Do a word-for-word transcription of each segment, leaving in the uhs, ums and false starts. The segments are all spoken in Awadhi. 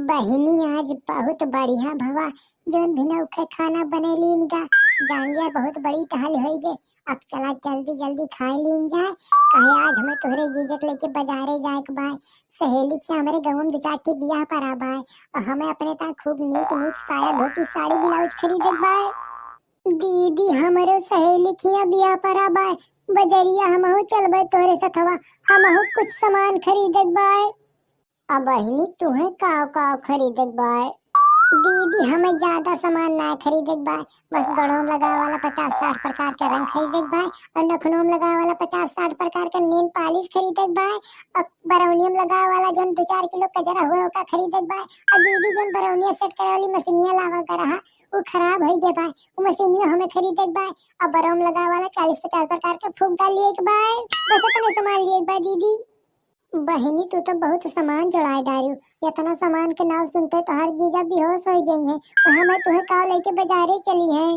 बहिनी, आज बहुत बढ़िया भवा, जौन भी नौखे खाना बनैलीन गा, जान लिया बहुत बड़ी टहल होई गे। अब चला जल्दी जल्दी खाए लीन जाए, काहे आज हमें तोहरे जीजक लेके बाजारे जाए के बाय। सहेली के हमरे गाँव में दो चार ठे बियाह परा बाय, और हमें अपने ता खूब नीक नीक साया धोती साड़ी ब्लाउज खरीदे के बाय। दीदी, हमरे सहेली के यहाँ बियाह परा बाय, बजरिया हमहू चलबे तोहरे सथवा, हमहू कुछ सामान खरीदे के बाय। अब बहिनी तुहे काव काव खरीदे के बाय? दीदी, हमें ज्यादा सामान ना खरीदे के बाय, बस गड़ों में लगावे वाला पचास साठ प्रकार के रंग खरीदे के बाय, और नखुनों में लगावे वाला पचास साठ प्रकार के नेल पालिश खरीदे के बाय, और बरौनिया में लगावे वाला जौन दो चार किलो कजरा हुआ ओका खरीदे के बाय। और दीदी, जौन बरौनिया सेट करे वाली मशीनिया लावा का रहा, उ खराब हो गया बाय, उ मशीनिया हमें खरीदे के बाय। और बरौन लगावे वाला चालीस पचास प्रकार के फुग्गा लिए के बाय। बस इतने सामान लिए के बाय दीदी। बहिनी, तू तो बहुत सामान जोड़ाए डारू। इतना सामान के नाव सुनते तोहार जीजा बेहोश हो जाइए। वहाँ मैं तुहे काव लेके बाजारे चली है।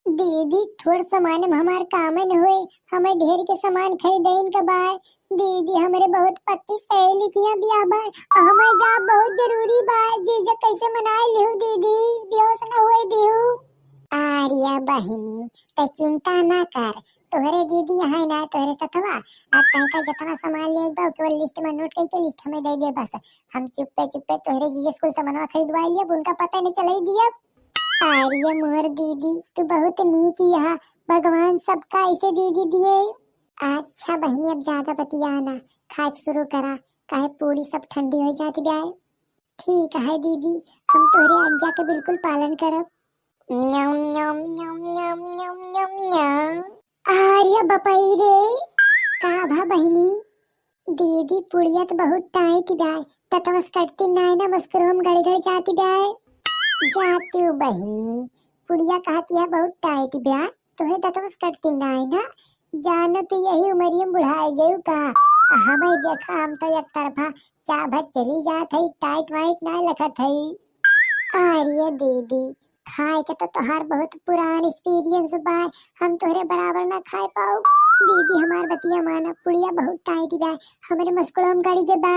दीदी, थोड़ सामान में हमार काम न होए, हमें ढेर के सामान खरीदे इनका बाय। दीदी, हमरे बहुत पक्की सहेली के यहाँ बियाह बाय, हमें जा बहुत जरूरी बाय। जीजा कैसे मनाए लिहू दीदी, बेहोश न होए दिहू। आर्या बहिनी, त चिंता ना कर, तोहरे दीदी है ना तोहरे सथवा, अब तनिका जतना सामान लेके बा, ओके लिस्ट में नोट करके लिस्ट हमें दे दे बस। हम चुप्पे चुप्पे तोहरे जीजे से कुल सामानवा खरीदवा लिया, अब उनका पता नहीं चले दिया। अरे मोर दीदी, तू बहुत नीक यहाँ, भगवान सबका ऐसे दीदी दिए। अच्छा बहिनी, अब ज्यादा बतिया ना, खाए के शुरू करा, काहे पूरी सब ठंडी हो जाती जाए। ठीक है दीदी, हम तोहरे आज्ञा के बिल्कुल पालन करब। न्याम, न्याम, न्याम, न्याम, न्याम, न्याम, न्याम। अरे बपई रे, का भा बहिनी? दीदी, पुड़िया तो बहुत टाइट बा, ततवस कटती नाय ना, मुस्कुरो हम गड़ गड़ जाती बा। जाती हूँ बहिनी, पुड़िया कहती है बहुत टाइट बा, तोहे ततवस कटती नाय ना, जानो तो यही उमरिया में बुढ़ाए गयू का। हमें देखा, हम तो एक तरफा चाभत चली जात है, टाइट वाइट ना लखत है। अरे दीदी, खाए के तो तोहार बहुत पुरान एक्सपीरियंस बा, हम तोहरे बराबर ना खाए पाऊ। दीदी, हमार बतिया माना, पुड़िया बहुत टाइट बा, हमरे मुस्कुड़ो में गड़ी के बा।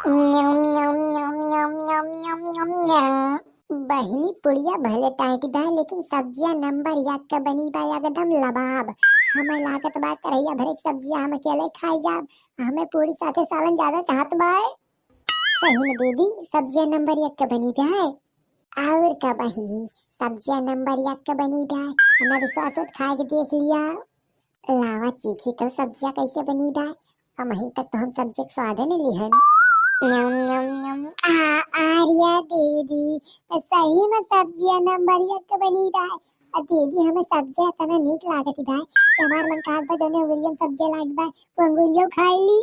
न्याम, न्याम, न्याम, न्याम, न्याम, न्याम, न्याम, न्याम। बहिनी, पुड़िया भले टाइट बा, लेकिन सब्जिया नंबर एक के बनी बा, एकदम लबाब। हमें लागत बा, करैया भरे के सब्जिया हम अकेले खाए जाब, हमें पूरी साथे सालन ज्यादा चाहत बा। सही में दीदी, सब्जिया नंबर एक के बनी बा। और का बहिनी, सब्जिया नंबर एक के बनी बा, ना विश्वास होत खाए के देख लिया। लावा चीखी तो सब्जिया कैसे बनी बा, हमही तक तो हम सब्जी के स्वादे नहीं लिहन। न्यम, न्यम, न्यम। आ, आर्या दीदी, सही में सब्जिया नंबर एक के बनी बा। आ दीदी, हमें सब्जिया इतना नीक लागत बा कि हमार मन कहत बा जौने अंगुरिया में सब्जिया लाग बा, वो अंगुरियो खाई ली।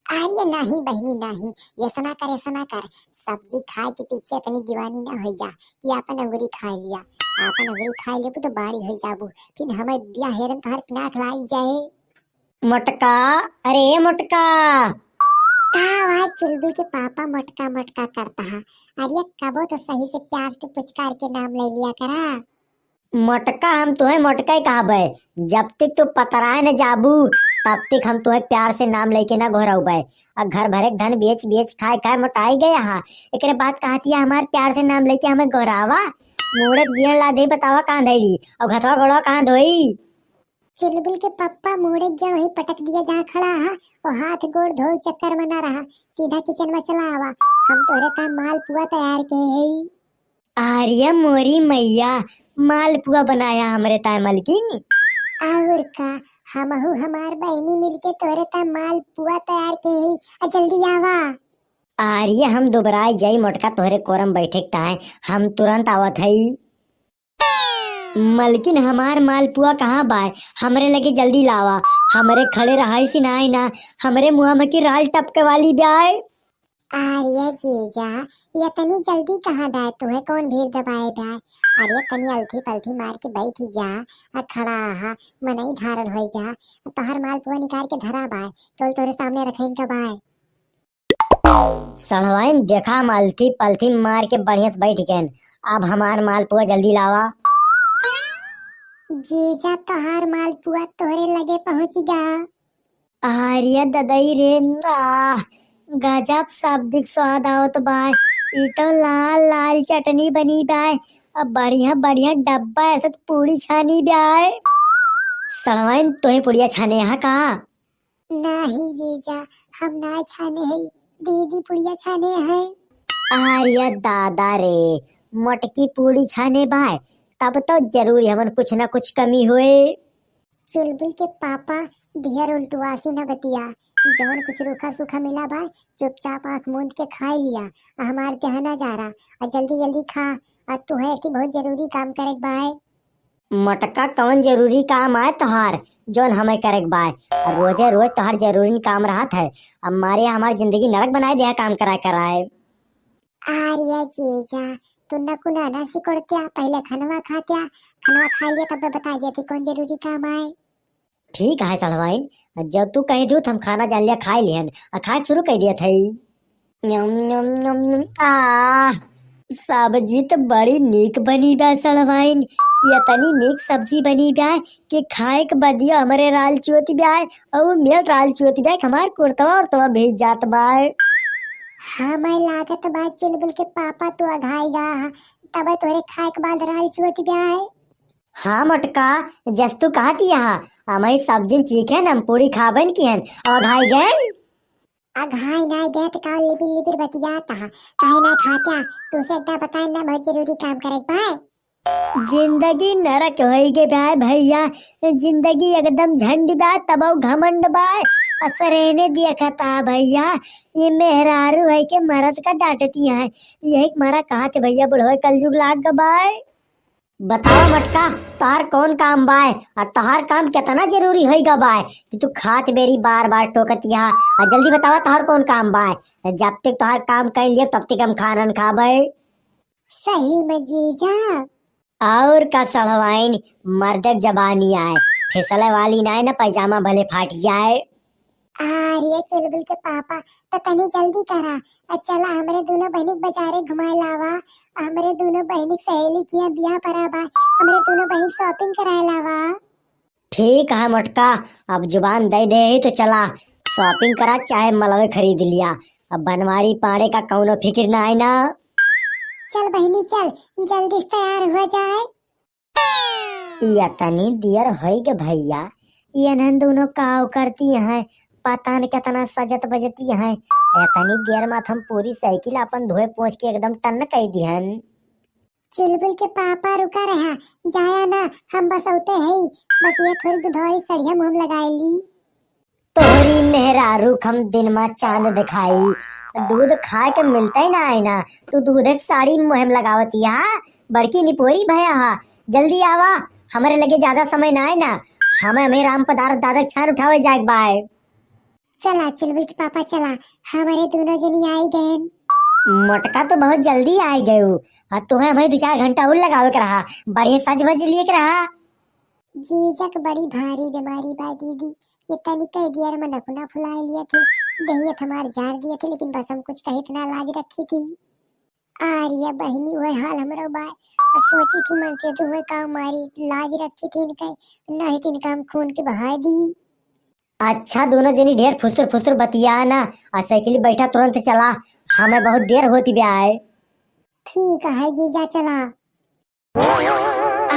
अरे नाही बहिनी नाही, ऐसा ना कर, ऐसा ना कर। सब्जी खाए के पीछे इतनी दीवानी ना हो जा कि आपन अंगुरी खाए लिया। आपन अंगुरी खाए लेबू तो बाड़ी हो जाबू, फिर हमें बिया हेरन तोहर पिनाक लाग जाए। मोटका, अरे मोटका। का हुआ चुलबुल के पापा मोटका मोटका करता है? अरे कबो तो सही से प्यार से पुचकार के नाम ले लिया करा। मोटका, हम तुहे मोटका ही कहबे। जब तक तू पतराए न जाबू, तब तक हम तुहे प्यार से नाम लेके ना गोहराउबे। आ घर भरे के धन बेच बेच खाए खाए मोटाई गया हा। एकरे बाद कहतिया हमार प्यार से नाम लेके हमें गोहरावा। मुड़े गेड़ ला दे, बतावा कहाँ धैली और घथवा गोड़वा कहाँ धोई। चुलबुल के पप्पा मुड़े गेड़ वही पटक दिया जहाँ खड़ा हा। वो हाथ गोड़ धोए चक्कर में ना रहा, सीधा किचन में चला आवा। हम तोहरे ताई मालपुआ तैयार के हई। आर्या मोरी मैया, मालपुआ बनाया हमरे ताय मलकिन। और का, हमहू हमार बहिनी मिलके तोहरे ताय मालपुआ तैयार के ही, आ जल्दी आवा। आर्या हम दुबराय जाई मोटका तोहरे कोरम बैठे के ताय, हम तुरंत आवत हई। मलकिन हमार मालपुआ कहाँ बाय? हमरे लगे जल्दी लावा, हमरे खड़े रहाई सिनाई ना, हमरे मुँह में की राल टपके वाली बाय। अरे जीजा, ये तनी जल्दी कहाँ बाय? तुहे कौन भीड़ दबाए बाय? अरे तनी अलथी पलथी मार के बैठ जा, आ खड़ा हा, मनई धारण होई जा। तोहर मालपुआ निकाल के धरा बाय, तोल तोरे सामने रखे इनका बाय। सड़वाइन देखा हम अलथी पलथी मार के बढ़िया से बैठ गए। अब हमार मालपुआ जल्दी लावा। जीजा तोहार मालपुआ तोहरे लगे पहुँच गा। अरे ददई रे, आह, गजब सब्जी के स्वाद आवत बा। ई तो लाल लाल चटनी बनी बाय, अब बढ़िया बढ़िया डब्बा ऐसे तो पूड़ी छानी बाय। सड़वाइन, तोहे पुड़िया छाने यहाँ का? नाही जीजा, हम ना छाने है, दीदी पुड़िया छाने है। अरे दादा रे, मोटकी पूड़ी छाने बाय, तब तो जरूर हमन कुछ ना कुछ कमी होए। चुलबुल के पापा, ढेर उल्टवासी न बतिया, जवन कुछ रूखा सूखा मिला बा, चुपचाप आँख मूंद के खाए लिया, आ हमार देह ना जा रहा, आ जल्दी जल्दी खा, आ तुहे एक ठे बहुत जरूरी काम करे के बाय। मटका, कवन जरूरी काम आए तोहार, जौन हमें करे के बाय? आ रोजे रोज तोहार जरूरी काम रहत है, अब मारे हमार जिंदगी नरक बनाए दे काम कराए कराए। अरे जीजा, तू नकुना ना सिकुड़त्या, पहले खनवा खात्या, खनवा खा लिया तब बता दिया थी कौन जरूरी काम आए। ठीक है सड़वाइन, जब तू कह दू तो हम खाना जान लिया खाए लिहन, आ खाए शुरू कर दिया था। न्यम, न्यम, न्यम, न्यम। आ, सब्जी तो बड़ी नीक बनी बा सड़वाइन, इतनी नीक सब्जी बनी बा कि खाए के बदिया हमरे राल चुअत बा, और मेल राल चुअत बा कि हमार कुर्तवा उर्तवा भीज जात बा। हमें लागत बा चुलबुल के पापा तू अघाई गा, तब तोहरे खाए के बाद राल चुअत बा। हाँ मोटका, जस तू कहत यहा, हमें सब्जी चीखे न, हम पूरी खाबन की हन, अघाई गन। अघाई ना गए तो का लिबिर लिबिर बतियात हा, काहे ना खात्या, तू से एकदा बताए ना बहुत जरूरी काम करे के बा। जिंदगी नरक होई गे बा भैया, जिंदगी एकदम झंड बा, तबो घमंड बा, असर एने देखता भैया, ये मेहरारू है के मरद का डांटती है, यही मारा कहा थे भैया बुढ़वा कलयुग लाग गा बा। बतावा मटका, तोहार कौन काम बाय? आ तोहार काम कितना जरूरी होई गा बाय कि तू खात बेरी बार बार टोकत यहाँ? आ जल्दी बतावा तोहार कौन काम बाय? जब तक तोहार काम कर लिया तब तक हम खाना न खाबे। सही में जीजा। और का सड़वाइन, मर्द जबानी आए, फिसले वाली नाय ना, पैजामा भले फाट जाए। अरे चुलबुल के पापा, त तनी जल्दी करा, आ चला हमरे दोनों बहिनी के बाजारे घुमाए लावा, हमरे दोनों बहिनी के सहेली के यहाँ बियाह परा बा, हमरे दोनों बहिनी के shopping कराए लावा। ठीक है मोटका, अब जुबान दे दे ही तो चला, shopping करा चाहे मलवे खरीद लिया, अब बनवारी पाड़े का कौनो फिकिर ना आए ना। चल बहिनी चल, जल्दी से तैयार हो जाए। इतनी देर होई गे भैया, ये नन दोनों काव करती हैं, पता न कितना सजत बजती हैं। इतनी देर में हम पूरी साइकिल अपन धोए पोंछ के एकदम टन्न कर दिहन। चुलबुल के पापा रुका रहा, जाया ना, हम बस औते हई, बस ये थोड़ी दुधौरी सड़िया मुँह में लगाए ली। तोहरी मेहरारू क हम दिन मा चांद देखाई, दूध खाए के मिलते ही ना आए ना, तू दूध के साड़ी मुँह में लगावती हा, बड़की निपोरी भया हा, जल्दी आवा, हमरे लगे ज्यादा समय ना आए ना, हमें, हमें राम पदार्थ दादा के छान उठावे जाए के बाय। चला चुलबुल के पापा चला, हमरे दोनों जनी आई गए। मोटका तो बहुत जल्दी आई गए, और तुम्हें हमें दो चार घंटा और लगावे के रहा, बढ़िया सज भज लिए के रहा। जीजा के बड़ी भारी बीमारी बा दीदी, ये तनिक देर में नखुना फुलाए लिए थे, देहियत हमार जार दिए थे, लेकिन बस हम कुछ कहित ना लाज रखी थी। आर्या बहिनी वह हाल हमरो बाय, आ सोची थी मन से तो वह काम मारी, लाज रखी थी इनके, नहीं तो इनका हम खून के बहाए दी। अच्छा दोनों जनी ढेर फुसुर फुसुर बतिया ना, आ साइकिल बैठा तुरंत चला, हमें बहुत देर होती बे आए। ठीक है जीजा चला।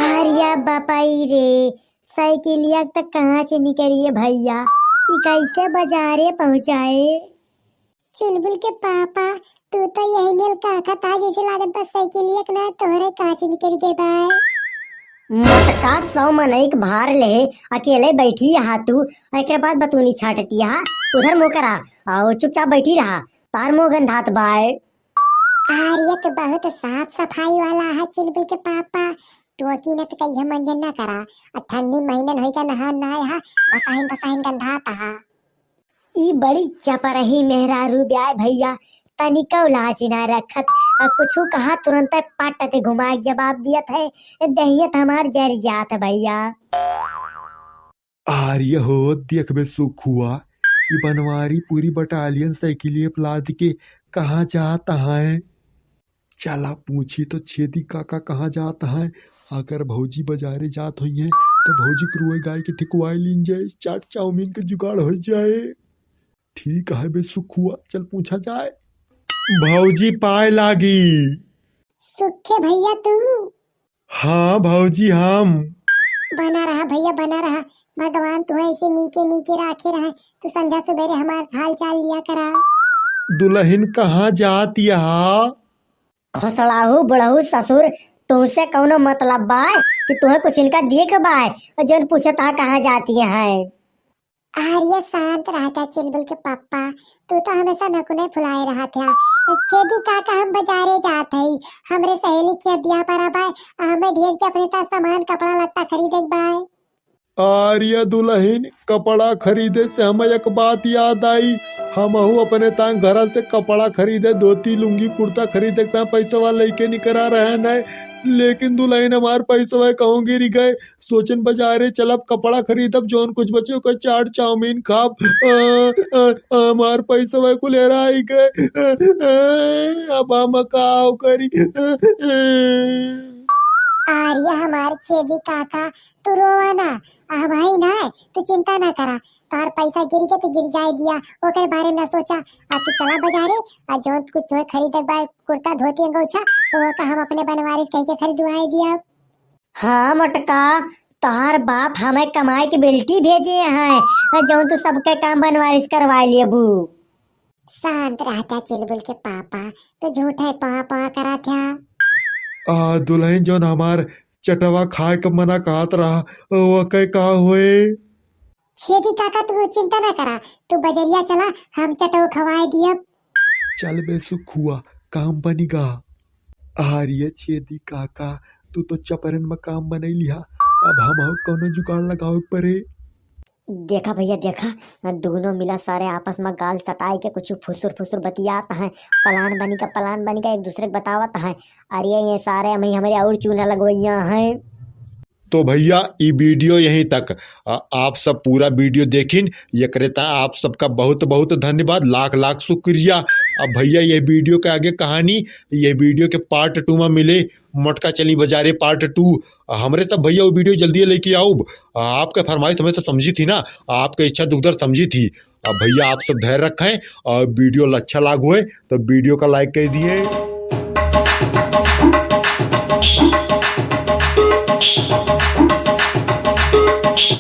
आर्या बापाई रे, साइकिलिया त कांच निकरिए भैया, ई कैसे बाजारे पहुँचाए? चुलबुल के पापा, तू तो यही मेल का खता जैसे लागत बा साइकिलिया के ना तोहरे कांच निकरि गए बा। मोटका सौ मनई के भार ले, अकेले बैठी हा तू, एकरे बाद बतूनी छाटती हा, उधर मुँह करा, और चुपचाप बैठी रहा, तार मुँह गंधात बाय। आर्या तो बहुत साफ सफाई वाला है चुलबुल के पापा, टोकी न तो कहिया मंजन न करा, आ ठंडी महीनन होई का नहा ना आए हा, बसाहिन बसाहिन गंधात हा। ई बड़ी चपरही मेहरारू ब्याय भैया, तनिको लाज ना रखत, आ कुछु कहा तुरंत पाटत घुमा के जवाब दियत है, दहियत हमार जर जात भैया। आर्य हो, देखबे सुखुआ, ई बनवारी पूरी बटालियन साइकिलिए पे लाद के कहाँ जात हैं? चला पूछी तो छेदी काका कहाँ जात हैं? अगर भौजी बाजारे जात होइहैं, तो भौजी के रुए गाय के ठिकवाए लीन जाए, चाट चाउमीन के जुगाड़ हो जाए। ठीक है बे सुखुआ, चल पूछा जाए। भौजी पाए लागी। सुखे भैया तू? हाँ भौजी हम। बना रहा भैया, बना रहा। भगवान तुहे ऐसे नीके नीके राखे रहे। तू संझा सुबेरे हमार हाल चाल लिया करा। दुलहिन कहाँ जात यहा? खसड़ाहू बुढ़ऊ ससुर, तुमसे कौनो मतलब बाय कि तुहे कुछ इनका देख बाय और जौन पूछत हा कहाँ जाती है। आर्या शांत रहता चुलबुल के पापा, तू तो हमेशा नकुने फुलाए रहत है। छेदी काका हम बाजारे जात हई, हमरे सहेली के बियाह पर बाय, हमें ढेर के अपने ता सामान कपड़ा लत्ता खरीदे के बाय। आर्या दुलहिन कपड़ा खरीदे से हमें एक बात याद आई, हमहू अपने तां घर से कपड़ा खरीदे, धोती लुंगी कुर्ता खरीदे तां पैसवा लेके निकरा रहे न, लेकिन दुलहिन हमार पैसवा कहूँ गिर गए। सोचन बाजारे चलब, कपड़ा खरीदब, जौन कुछ बचे ओकर चाट चाउमीन खाब। अ, अ, अ, हमार पैसवा कुल हेराई गए। अ, अ, अब हम काव करी? अ, अ। आर्या हमार छेदी काका, तू रोवा ना, हम हई ना, तू चिंता ना करा। तोहार पैसा गिर के तो गिर जाए दिया, ओकर बारे में ना सोचा। आ तू चला बाजारे, आ जौन कुछ तोहे खरीदे के बा, कुर्ता धोती अंगोछा, वो का हम अपने बनवारी कह के खरीदवाए दिया। हाँ मोटका, तोहार बाप हमें कमाई के बेल्टी भेजे हैं, जौन तू सबके काम बनवारिस करवा लेबू। शांत रहता चुलबुल के पापा, तो झूठे पा पा करा था। आ दुलहिन जौन हमार चटवा खाए के मना कहत रहा, ओके का होए? छेदी काका, तू चिंता ना करा, तू बजरिया चला, हम चटो खवाए दियब। चल बे सुखुआ, काम बनी गा। आर्या छेदी काका, तू तो चपरन में काम बनई लिहा, अब हम कौनो जुगाड़ लगावे के परे। देखा भैया, देखा, दोनों मिला सारे आपस में गाल सटाए के कुछ फुसुर फुसुर बतियात हैं, प्लान बनी का, प्लान बनी का, एक दूसरे के बतावत हैं। अरे ये सारे हम ही हमरे और चूना लगवैया हैं। तो भैया, ई वीडियो यहीं तक। आ, आप सब पूरा वीडियो देखिन, एकरे ता आप सबका बहुत बहुत धन्यवाद, लाख लाख शुक्रिया। अब भैया, ये वीडियो के आगे कहानी, ये वीडियो के पार्ट टू में मिले। मोटका चली बाजारे पार्ट टू। हमरे सब भैया वो वीडियो जल्दी लेके आउब। आपके फरमाइश हमें तो समझी थी ना, आपके इच्छा दुख दर्द समझी थी। अब भैया, आप सब धैर्य रखें और वीडियो अच्छा लाग होए तो वीडियो का लाइक कर दिए।